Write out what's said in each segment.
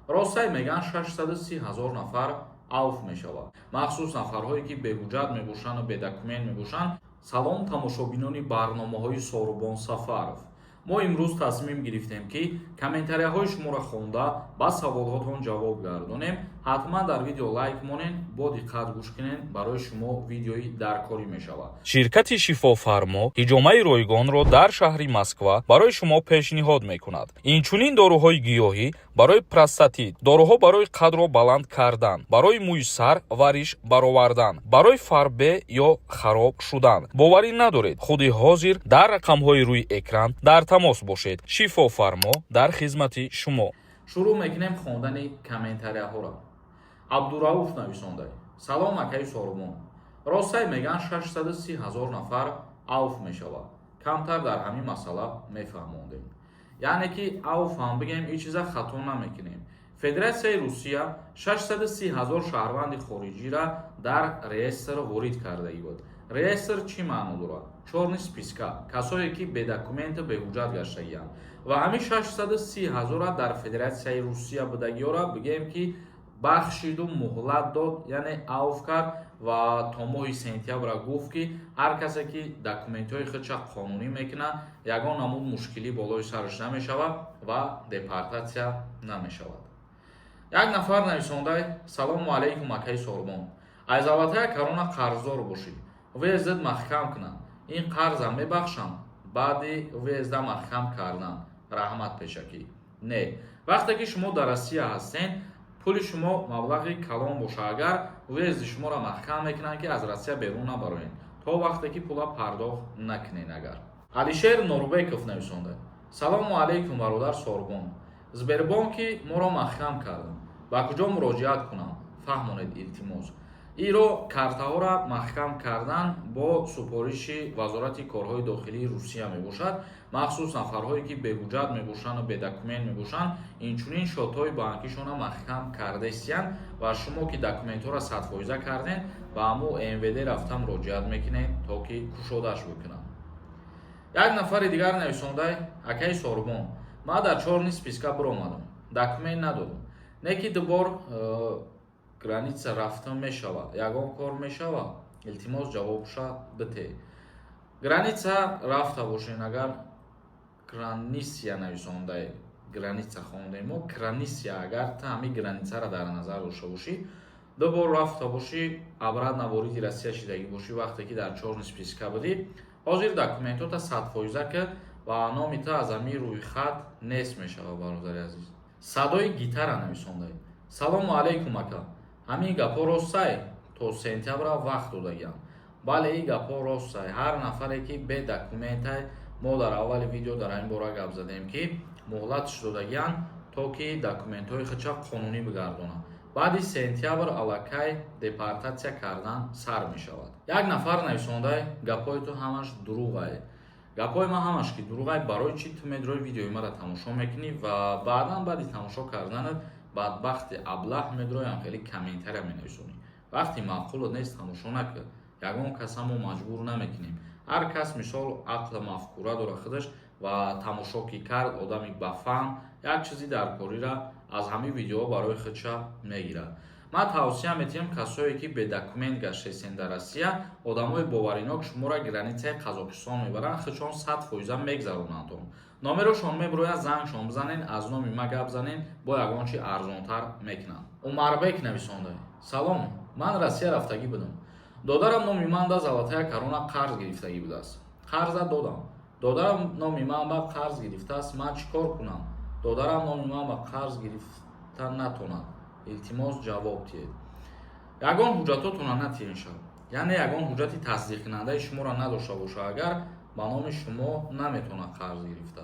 Ростае, мегӯянд, 630 ҳазор нафар авф мешавад, махсус нафарҳое, ки беҳуҷҷат мебошанду бедокумент мебошанд. Салом, тамошобинони барномаҳои Сорубон Сафаров. Мо имрӯз тасмим гирифтем, ки комментарияҳои шуморо хонда, ба саволҳотон ҷавоб гардонем. Ҳатман дар видео лайк монен, бо диққат гӯш кунен, барои шумо видеои даркорӣ мешавад. Ширкати «Шифофармо» ҳиҷомаи ройгонро дар шаҳри Москва барои шумо пешниҳод мекунад. Инчунин доруҳои гиёҳӣ барои простатит, доруҳо барои қадро баланд кардан, барои мӯи сар ва риш баровардан, барои фарбе ё хароб шудан. Боварӣ надоред? Худи ҳозир дар рақамҳои рӯи экран дар тамос бошед. «Шифофармо» дар хизмати шумо. Шурӯъ мекунем хондани комментарияҳоро. Абдурауф нависонда: «Салом, акаи Сорубон. Ростае, мегӯянд, 630 ҳазор нафар авф мешавад. Камтар дар ҳамин масъала мефаҳмондем». Яъне ки авф ҳам бигем, ин чиза хато намекунем. Федератсияи Русия 630 ҳазор шаҳрванди хориҷиро дар реестр ворид кардагӣ буд. Реестр чӣ маъно дорад? Чёрный списка, касое ки бедокументу беҳуҷҷат гаштагианд. Ва ҳамин 630 ҳазора дар Федератсияи Русия будагиёра, бигем, ки бахшиду муҳлат дод, яъне авф кард ва то моҳи сентябра гуфт, ки ҳар касе ки документҳои худша қонунӣ мекунад, ягон намуд мушкилӣ болои сараш намешавад ва депортатсия намешавад. Як нафар нависондай: «Салому алайкум, акаи Сорбон. Аз «Золотая корона» қарздор бошӣ, въездат маҳкам кунанд, ин қарзам мебахшам баъди въезда маҳкам кардан? Раҳмат пешакӣ». Не, вақте ки шумо дар Россия ҳастен, пули шумо маблағи калон боша агар, въезди шуморо маҳкам мекунанд, ки аз Россия берун набароед, то вақте ки пула пардохт накунед агар. Алишер Нурбеков нависонда: «Салому алайкум, бародар Сорбон. Сбербонки моро маҳкам кардам, ба куҷо муроҷиат кунам? Фаҳмонед, илтимос». Иро картаҳоро маҳкам кардан бо супориши Вазорати корҳои дохилии Русия мебошад, махсус нафарҳое, ки беҳуҷҷат мебошанду бедокумент мебошанд. Инчунин счётҳои банкишонро маҳкам кардаистиянд. Ва шумо ки документҳоро 100% кардем, ба ҳамун МВД рафта муроҷиат мекунед, то ки кушодааш бикунанд. Як нафари дигар нависондай: «Акаи Сорбон, ман дар чёрный списка биромадам, документ надорам, не ки дубор граница рафтан мешавад, ягон кор мешавад? Илтимос, ҷавобша бите». Граница рафта бошен агар, границия нависондай, граница хондем мо, границия. Агар ту ҳамин границаро дар назар дошта бошӣ, ду бор рафта бошӣ, обратно вориди Россия шидагӣ бошӣ, вақте ки дар чёрный списка будӣ, ҳозир документота 100% ки ва номи ту аз ҳамин рӯйхат нест мешавад, бародари азиз. Садои гитара нависондай: «Салому алайкум, ака. Ҳамин гапҳо ростсай? То сентябра вақт додагиам». Бале, ин гапҳо ростсай. Ҳар нафаре ки бе документай, мо дар аввали видео дар ҳамин бора гап задем, ки муҳлатш додагианд, то ки документҳои худша қонунӣ бигардонанд. Баъди сентябр аллакай депортатсия кардан сар мешавад. Як нафар нависондай: «Гапҳои ту ҳамаш дурӯғае». Гапҳои ман ҳамаш ки дурӯғай, барои чӣ ту медрои, видеои маро тамошо мекунӣ ва баъдан баъди тамошо карданат, бадбахти аблаҳ, медроям хеле комментария менависонӣ? Вақти маъқулот нест, тамошо накард. Ягон каса мо маҷбур намекунем. Ҳар кас, мисол, ақлу мафкура дора худаш ва тамошо ки кард, одами бафаҳм як чизи даркориро аз ҳамин видеоҳо барои худша мегирад. Ман тавсия метиҳам, касое ки бедокумент гаштаистен дар Россия, одамои боваринок шуморо границаи Қазоқистон мебаранд, худшон 100% мегзаронандтон. Номерошон мебирояд, зангшон бизанен, аз номи ма гап занен, бо ягон чи арзонтар мекунанд. Умарбек нависонда: «Салом, ман Россия рафтагӣ будам. Додарам номи ман да «Золотая корона» қарз гирифтагӣ будааст. Қарза додам. Додарам номи ман ба қарз гирифтааст. Ман чӣ кор кунам? Додарам номи ман ба қарз гирифта натонад. Илтимос, ҷавоб диҳед». Ягон ҳуҷҷатотона натиҳен шав, яъне ягон ҳуҷҷати тасдиқкунандаи шуморо надошта боша агар, ба номи шумо наметавонад қарз гирифта.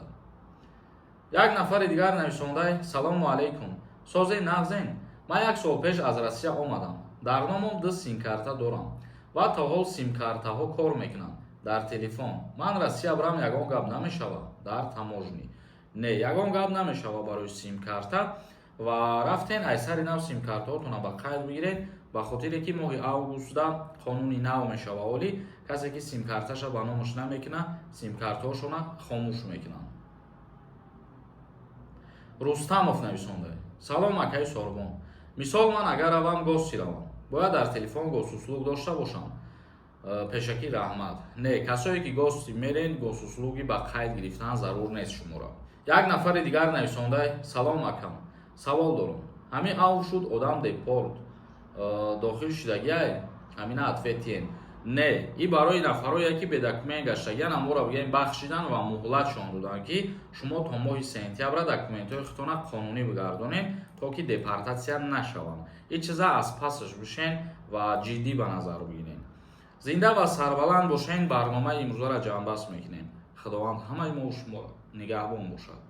Як нафари дигар нависондай: «Салому алайкум, созе, нағзен? Ман як сол пеш аз Россия омадам. Дар номам ду симкарта дорам ва то ҳол симкартаҳо кор мекунанд дар телефон. Ман Россия барам, ягон гап намешавад дар таможни?» Не, ягон гап намешавад барои симкарта. Ва рафтен, ай сари нав симкартаҳотона ба қайд бигиред, ба хотире ки моҳи августда қонуни нав мешава. Олӣ касе ки симкарташа ба номаш намекунад, симкартаҳошона хомӯш мекунанд. Рустамов нависонда: Салом, акаи Сорбон. Мисол, ман агар равам, гости равам, бояд дар телефон Госуслуг дошта бошам? Пешакӣ раҳмат. Не, касое ки гости мерен, Госуслуги ба қайд гирифтан зарур нест шуморо. Як нафари дигар нависондай: Салом, акам, савол дорам. Ҳамин афв шуд, одам депорт дохил шудагиай, ҳамина ответ тиен. Не, и барои нафарое ки бе документ гаштагиян, аморо бигӯем, бахшидан ва муҳлатшон доданд, ки шумо то моҳи сентябра документҳои худтона қонунӣ бигардонед, то ки депортатсия нашаванд. Ин чиза аз пасаш бишен ва ҷиддӣ ба назар бигирен. Зинда ва сарбаланд бошен. Барномаи имрӯзаро ҷамъбаст мекунем. Худованд ҳамаи мо шумо нигаҳбон бошад.